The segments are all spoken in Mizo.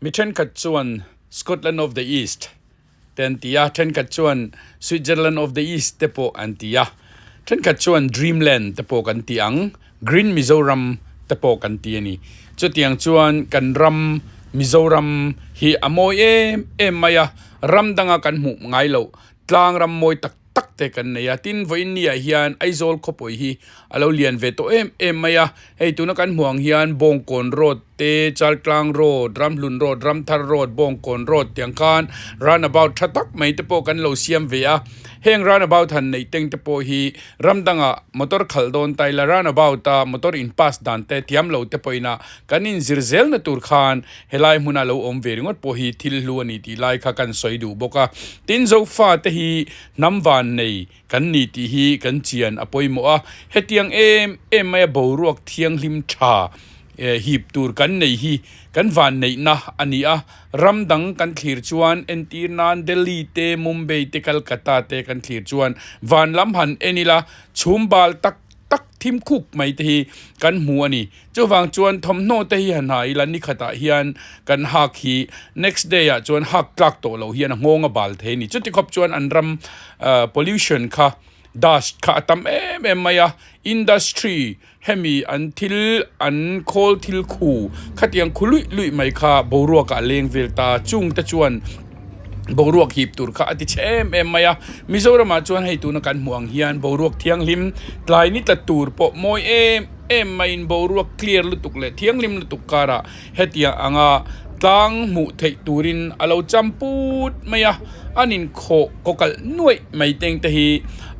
Mi thenkhat chuan Scotland of the East te an ti a, thenkhat chuan Switzerland of the East te pawh an ti a, thenkhat chuan Dreamland te pawh kan ti ang, Green Mizoram te pawh kan ti a ni. Chutiang chuan kan ram Mizoram hi a mawi em em mai a, ram danga kan hmuh ngai loh tlang ram mawi tak tak te kan nei a, tin vawiin ni ah hian Aizawl khawpui hi a lo lian ve tawh em em mai a, hei tuna kan hmuh ang hian Bawngkawn road te, Chaltlang road, Ramhlun road, Ramthar road, Bawngkawn road tiang khan roundabout tha tak mai te pawh kan lo siam ve a, heng roundabout han neih teng te pawh hi ram dangah motor khalh dawn ta ila roundabout a motor in pass dan te thiam lo te pawhin a kan inzir zelna tur khan Helai hmuna lo awm ve ringawt pawh hi thil hlu a ni tih lai kha kan sawi duh bawk a. Tin, Zofate hi hnam van nei kan ni tih hi kan chian a pawimawh a. Hetiang em em maia boruak thianghlim tha hip tur kan nei hi kan van neihna a ni a. Ram dang kan thlir chuan entir nan Delhi te, Mumbai te, Calcutta te kan thlir chuan van lam han en ila chhum bal tak tak thim khuk mai te hi kan hmu a ni. Chuvang chuan thawmhnaw te hi han ha ila ni khatah hian kan hak hi next day ah chuan hak tlak tawh loh hian a nghawng a bal thei a ni. Chuti khawp chuan an ram pollution kha dust kha a tam em em mai a, industry hemi an thil an khawl thil khu khatiang khu luih luih mai kha boruak ah a leng vel ta chung te chuan boruak hip tur kha a ti chhe em em mai a. Mizoram ah chuan hei tuna kan hmuh ang hian boruak thianghlim tlai ni tla tur pawh mawi em em maiin boruak clear lutuk leh thianghlim lutuk karah hetiang anga tlang hmuh theih turin a lo cham put mai a, an inkhawh kaw kalh nuaih mai teng te hi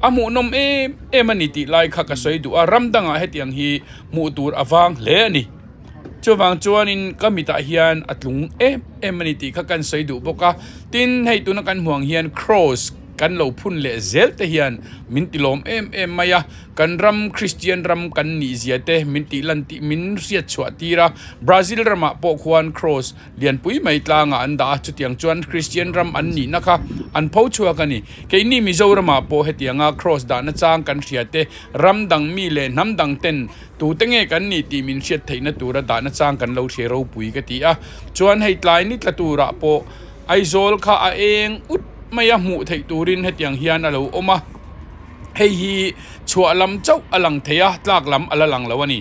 a hmuhnawm em em a ni tih lai kha ka sawi duh a, ram dangah hetiang hi hmuh tur a vang hle a ni. Chuvang chuanin ka mitah hian a tlung em em a ni tih kha kan sawi duh bawk a, tin hei tuna kan hmuh ang hian cross kan lo phun leh zel te hian min ti lawm em em mai a, kan ram Kristian ram kan nih zia te min tih lan tih min hriat chhuah tir a, Brazil ramah pawh khuan cross lianpui mai tlangah an dah a, chutiang chuan Kristian ram an nihna kha an pho chhuak a ni. Keini Mizoramah pawh hetianga cross dahna chang kan hria te ram dang mi leh hnam dang ten Tute nge kan nih tih min hriat theihna tura dahna chang kan lo hre ropui ka ti a. Chuan hei tlai ni tla turah pawh Aizawl kha a eng ut mai a hmuh theih turin hetiang hian a lo awm a. Hei hi chhuah lam chauh a lang thei a, tlak lam a la lang lo a ni.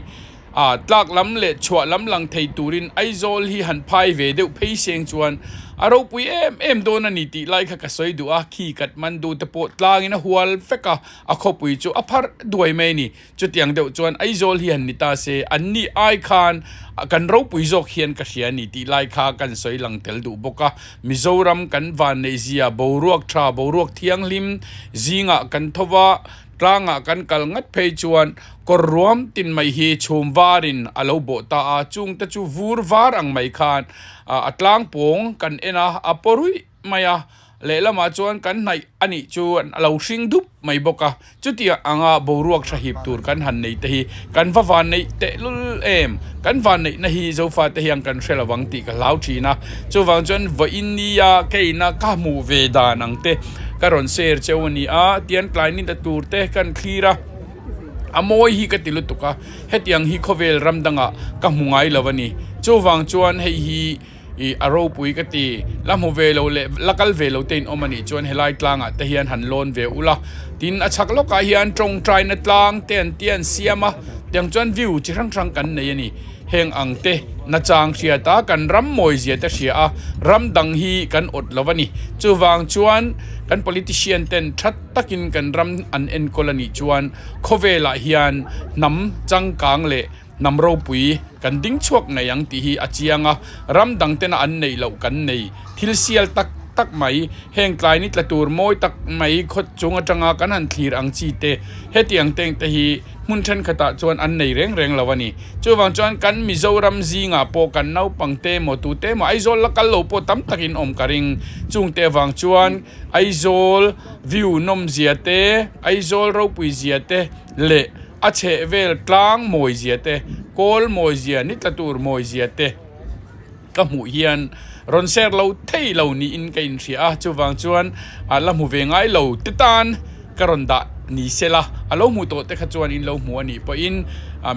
A tlak lam leh chhuah lam lang thei turin Aizawl hi han phai ve deuh phei seng chuan a ropui em em dawn a ni tih lai kha ka sawi duh a. Khi Kathmandu te pawh tlangin a hual vek a, a khawpui chu a pharh duai mai a ni. Chutiang deuh chuan Aizawl hi han ni ta se, an ni ai khan kan ropui zawk hian ka hria a ni tih lai kha kan sawi lang tel duh bawk a. Mizoram kan vanneihzia boruak tha, boruak thianghlim zingah kan tho va, tlangah kan kal ngat phei chuan kawr ruam tin mai hi chhum varin a lo bawh ta a, chungte chu vur var ang mai khan a tlangpawng kan en a, a paw ruih mai a, lehlamah chuan kan hnaih a nih chu a lo hring dup mai bawk a, chutiang anga boruak tha hip tur kan han nei te hi kan va van neih tehlul em, kan van neihna hi Zofate hian kan hre lovang tih ka hlau thin a, chuvang chuan vawiin nia keina ka hmuh ve dan ang te ka rawn share cheu a ni a, tian tlai ni la tur te kan thlir a, a mawi hi ka ti lutuk a, hetiang hi khawvel ram dangah ka hmu ngai lo a ni, chuvang chuan hei hi. Ih a ropui ka ti, la hmu ve lo leh la kal ve lo te in awm a nih chuan helai tlangah te hian han lawn ve ula, tin a chhak lawkah hian tawngtaina tlang te an tia an siam a, tiang chuan view chi hrang hrang kan nei a ni. Heng ang te nachang hriat a kan ram mawizia te hria a, ram dang hi kan awt lo a ni. Chuvang chuan kan politician ten that takin kan ram an enkawl a nih chuan khawvelah hian hnam changkang leh Hnam ropui kan ding chhuak ngei ang tih hi a chiang a, ram dang tena an neih loh kan nei. Thil sial tak tak mai, heng tlai ni tla tur mawi tak mai khaw chung atanga kan han thlir ang chi te, hetiang teng te hi hmun thenkhatah chuan an nei reng reng lo a ni. Chuvang chuan kan Mizoram zingah pawh kan naupang te emaw tute emaw Aizawl la kal lo pawh tam takin awm ka ring. Chungte avang chuan Aizawl view nawmzia te, Aizawl ropui zia te leh A chheh vel tlang mawizia te, kawl mawizia, ni tla tur mawizia te ka hmuh hian rawn ser lo thei lo niin ka inhria a, chuvang chuan la hmu ve ngai lo te tan ka rawn dah ni sela a lo hmuh tawh te kha chuan in lo hmu a nih pawhin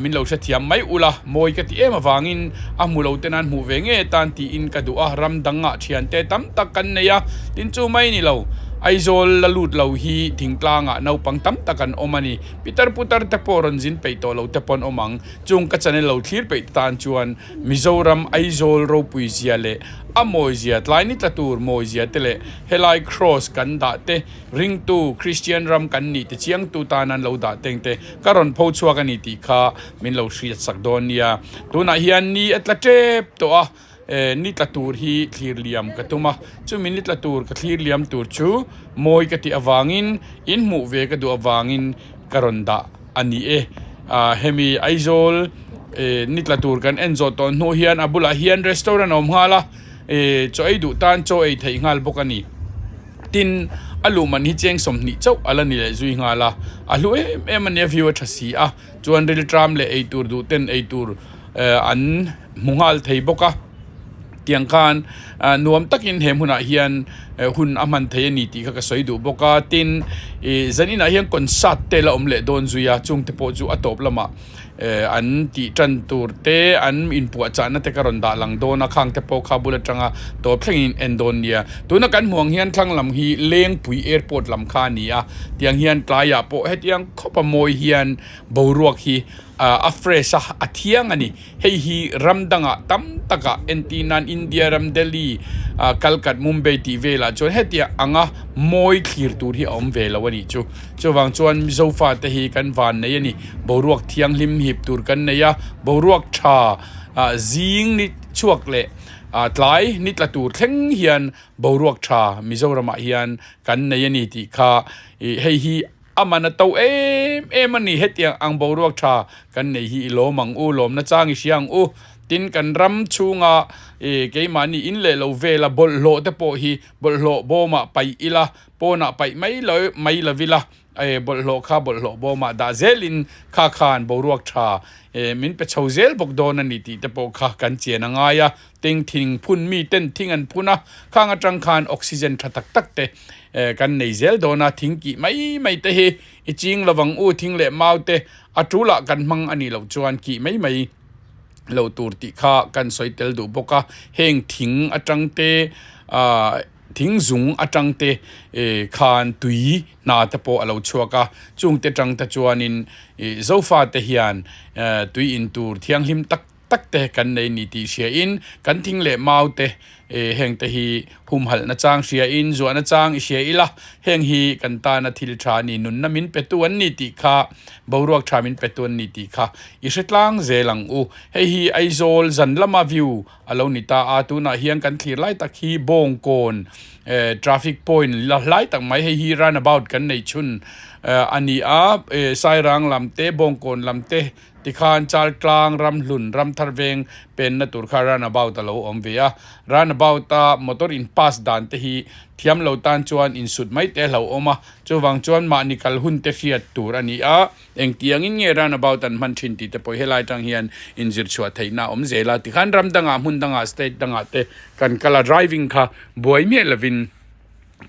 min lo hrethiam mai ula mawi ka ti em avangin a hmu lo te nan hmuh ve nge tan tiin ka duh a ram dangah thiante tam tak kan nei a tin chu mai ni lo Aizawl la lut lo hi thingtlangah naupang tam tak an awm a ni pitar putar te pawh rawn zin peih tawh lo te pawh an awm ang chung ka channel lo thlir peih te tan chuan Mizoram Aizawl ropui zia leh a mawi zia tlai ni tla tur mawi zia te leh helai cross kan dah te Ringtu Kristian ram kan nih tichiangtu tan an lo dah teng te ka rawn pho chhuak a ni tih kha min lo hriat sak dawn nia. Tunah hian ni a tla tep tawh a, ni tla tur hi thlir liam ka tum a, chumi ni tla tur ka thlir liam tur chu mawi ka tih avangin in hmuh ve ka duh avangin ka rawn dah a ni e. Hemi Aizawl ni tla tur kan en zawh tawh hnu hian a bulah hian restaurant a awm nghal a, chaw ei duh tan chaw ei theih nghal bawk a ni. Tin, a luh man hi cheng 20 chauh a la ni leh zui nghal a, a hlu em em a nia view a tha si a, chuan rilṭam leh ei tur duh ten ei tur an hmu nghal thei bawk a, tiang khan nuam takin he hmunah hian hun a hman thei a ni tih kha ka sawi duh bawk a, tin ih zaninah hian concert te la awm leh dawn zui a, chungte pawh chu a tawp lamah. An tih tan tur te, an inpuahchahna te ka rawn dah lang dawn a, khang te pawh kha bul atanga tawp thlengin en dawn nia. Tuna kan hmuh ang hian thlang lam hi Lengpui Airport lam kha a ni a, tiang hian tlaiah pawh hetiang khawp a mawi hian boruak hi a fresh a, a thiang a ni. Hei hi ram dangah tam takah entir nan India ram Delhi, Kalkat, Mumbai tih velah chuan hetiang anga mawi thlir tur hi a awm ve lo a nih chu. Chuvang chuan Mizo fate hi kan van nei a ni. Boruak thianghlim hip tur kan nei a, boruak tha zing ni chhuak leh tlai ni tla tur thleng hian boruak tha Mizoramah hian kan nei a ni tih kha hei hi a man a to em em a ni. Hetiang ang boruak tha kan nei hi i lawm ang u, lawmna chang i hria ang u. Tin, kan ram chhunga keimahni in leh lo vela bawlhhlawh te pawh hi bawlhhlawh bawmah paih ila, pawnah paih mai lo mai lovila, E bawlhhlawh kha bawlhhlawh bawmah dah zelin kha khan boruak tha e min pe chho zel bawk dawn a ni tih te pawh kha kan chian a ngai a, teng thing phun mi ten thing an phun a, khang atang khan oxygen tha tak tak te e kan nei zel dawn a, thing kih mai mai te hi i ching lovang u thing leh mau te a tulah kan hmang a nih loh chuan kih mai mai lo tur tih kha kan sawi tel duh bawk a, heng thing atang te ah. Thing zung atang te khan tui hna te pawh a lo chhuak a, chung te tang te chuanin Zofa te hian tui in tur thianghlim tak tak te kan nei ni tih hriain kan thing leh mau te heng te hi humhalhna chang hriain zuahna chang i hria ila, heng hi kan tana thil tha a ni, nunna min petu an ni tih kha, boruak tha min petu an ni tih kha i hre tlang zel ang u. Hei hi Aizawl zan lama view a lo ni ta a, tunah hian kan thlir lai tak hi Bawngkawn eh traffic point la hlai tak mai hei hi runabout kan nei chhun eh a ni a eh Sairang lam te Bawngkawn lam te tikhan Chaltlang Ramhlun Ramthar veng penna tur kha runabout a lo awm ve a, runabout a motor in pass dan te hi thiam lo tan chuan insut mai te a hlauhawm a, chuvang chuan mahni kal hun te hriat tur a ni a. Engtiangin nge roundabout an hman thin tih te pawh helai atang hian inzir chhuah theihna a awm zel a, tikhan ram dangah hmun dangah state dangah te kan kal a driving kha buai miah lovin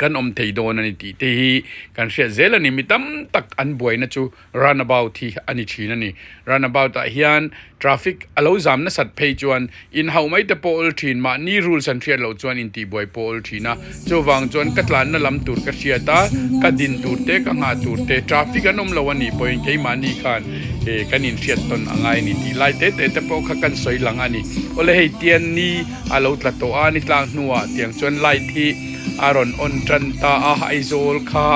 kan awm thei dawn a ni tih te hi kan hriat zel a ni. Mi tam tak an buaina chu roundabout hi a ni thin a ni. Roundabout ah hian traffic a lo zam nasat phei chuan inhauh mai te pawh awl thin, mahni rules an hriat loh chuan intihbuai pawh awl thin a, chuvang chuan ka tlanna lam tur ka hriat a, ka din tur te, ka nghah tur te, traffic an awm lo a nih pawhin keimahni khan eh kan inhriat tawn a ngai a ni tih lai te te te pawh kha kan sawi lang a ni. Awle hei tian ni a lo tla tawh a, ni tlak hnuah tiang chuan light hi a rawn on tan ta a, Aizawl kha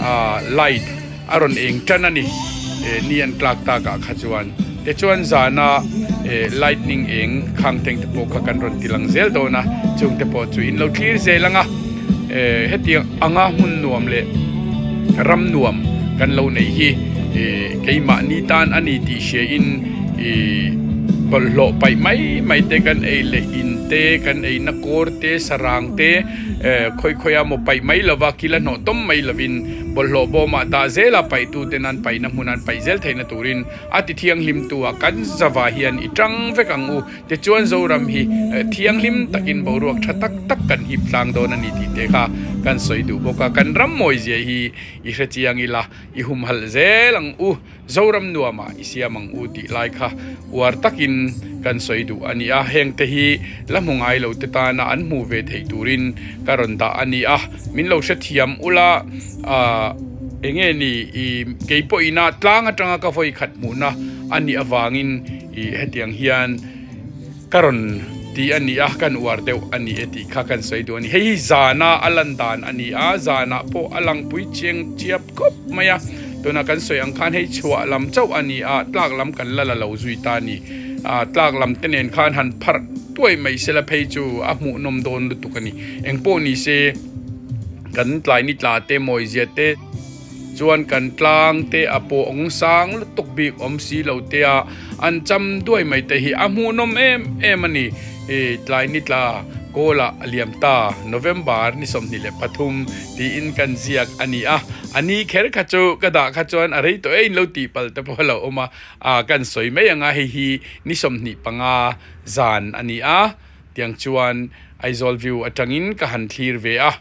ah light a rawn eng tan a ni eh ni an tlak takah kha chuan tichuan zana eh lightning eng khang teng te pawh kha kan rawn ti lang zel dawn a chung te pawh chu in lo thlir zel ang a eh hetiang anga hmun nuam leh ram nuam kan lo neih hi eh keimahni tan a ni tih hria in ih bawlhhlawh paih mai mai te kan ei leh in te kan eina kawr te sarang te eh khawi khawi a maw paih mai lova kil a hnawh tawm mai lovin. Bawlhhlawh bawmah dah zela paihtuten an paihna hmun an paih zel theihna turin a ti thianghlimtu a kan zava hian i tang vek ang u. Tichuan Zoram hi thianghlim takin boruak tha tak tak kan hip tlang dawn a ni tih te kha kan sawi duh bawk a. Kan ram mawizia hi i hre chiang ila, i humhalh zel ang u. Zoram nuamah i siam ang u tih lai kha uar takin kan sawi duh a ni a, hengte hi la hmu ngai lo te tana an hmuh ve theih turin ka rawn dah a ni a, min lo hrethiam ula enge ni i kei pawhina tlang atanga ka vawi khat hmuhna a nih avangin i hetiang hian Ka rawn ti a ni a, kan uar deuh a ni e tih kha kan sawi duh a ni. Hei hi zana a lan dan a ni a, zanah pawh a langpui chiang chiap khawp mai a. Tuna kan sawi ang khan hei chhuah lam chauh a ni a, tlak lam kan la la lo zui ta a ni. Tlak lam te nen khan han pharh tuai mai sela phei chu a hmuhnawm dawn lutuk a ni. Engpawh ni se kan tlai ni tla te mawizia te. Chuan kan tlang te a pawh awng sang lutuk bik awm si lo te a, an cham duai mai te hi a hmuhnawm em em a ni. I tlai ni tla kawlah a liam ta, November ni 23 tiin kan ziak a ni a, a ni kher kha chu ka dah kha chuan a rei tawh e in lo tih palh te pawh a lo awm a, a kan sawi mai ang a, hei hi ni 25 zan a ni a, tiang chuan Aizawl view atangin ka han thlir ve a.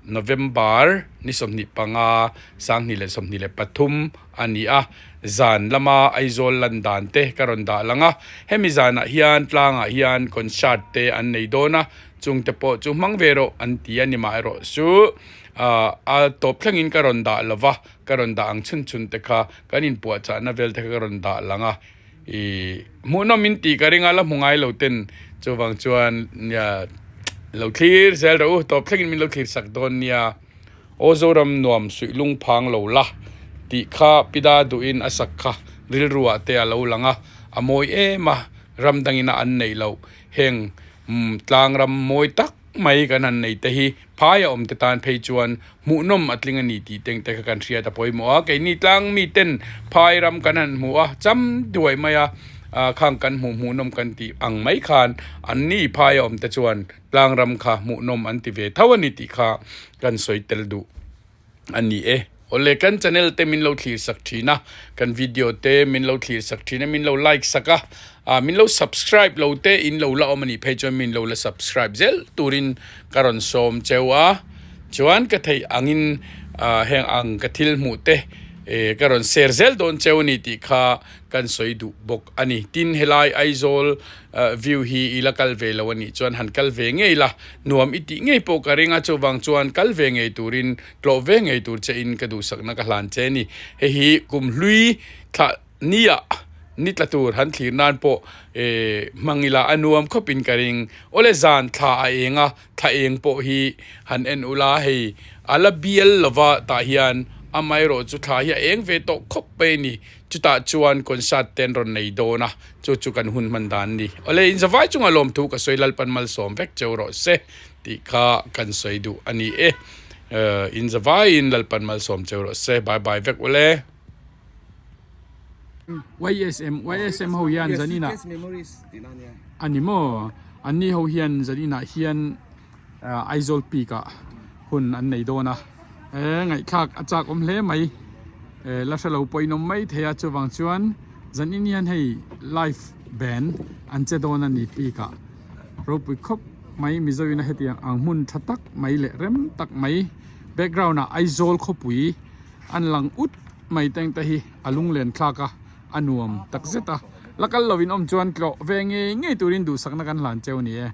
November ni 25, 2023 a ni a, zan lama Aizawl lan dan te ka rawn dah lang a, hemi zanah hian tlangah hian concert te an nei dawn a, chung te pawh chu hmang ve rawh an ti a ni mah erawh chu a tawp thlengin ka rawn dah lo va, ka rawn dah ang chhun chhun te kha kan inpuahchahna vel te kha ka rawn dah lang a, Ih hmuhnawm in tih ka ring a la hmu ngai lo ten chuvang chuan nia lo thlir zel rawh u tawp thlengin min lo thlir sak dawn nia aw Zoram nuam suih lung phang lo la tih kha pida duhin a sak kha rilru ah te a lo lang a a mawi em a ram dangin a an neih loh heng tlang ram mawi tak mai kan han nei te hi phai a awm te tan phei chuan hmuhnawm a tling a ni tih teng te kha kan hriat a pawimawh a, keini tlang mi ten phai ram kan han hmu a, cham duai mai a, khang kan hmuh hmuhnawm kan tih ang mai khan an ni phai a awm te chuan tlang ram kha hmuhnawm an ti ve tho a ni tih kha kan sawi tel duh. A ni e. Awle kan channel te min lo thlir sak thin a, kan video te min lo thlir sak thin a, min lo like sak a, ah min lo subscribe lo te in lo la awm a nih phei chuan min lo la subscribe zel turin ka rawn sawm cheu a, chuan ka theih angin ah heng ang ka thil hmuh te eh ka rawn share zel dawn cheu a ni tih kha kan sawi duh bawk a ni. Tin helai Aizawl view hi i la kal ve lo a nih chuan han kal ve ngei la, nuam i tih ngei pawh ka ring a, chuvang chuan kal ve ngei turin tlawh ve ngei tur che in ka duhsakna ka hlan che a ni. Hei hi kum hlui thlah nia ni tla tur han thlir nan pawh hmang ila a nuam khawpin ka ring. Awle zan thla a eng a, Thla eng pawh hi han en ula hei a la bial lova tah hian amaherawh chu thla hi a eng ve tawh khawp mai a ni. Chutah chuan concert te an rawn nei dawn a, chu chu kan hun hman dan a ni. Awle inzavai chunga lawmthu ka sawi Lalpan malsawm vek cheu rawh se tih kha kan sawi duh a ni e. Inzavaiin Lalpan malsawm cheu rawh se. Bye bye vek ule. YSM YSM ho hian zaninah a ni maw anni ho hian zaninah hian Aizawl peak ah hun an nei dawn a e ngaihthlak a chak awm hle mai e la hrelo pawh in awm mai thei a chuvang chuan zanin hian hei live band an che dawn a ni peak ah ropui khawp mai Mizo in a hetiang ang hmun tha tak mai leh rem tak mai background ah Aizawl khawpui An lang ut mai teng te hi a lunglen thlak a, a nuam tak zet a. La kal lovin awm chuan tlawh ve ngei ngei turin duhsakna kan hlan cheu a ni e.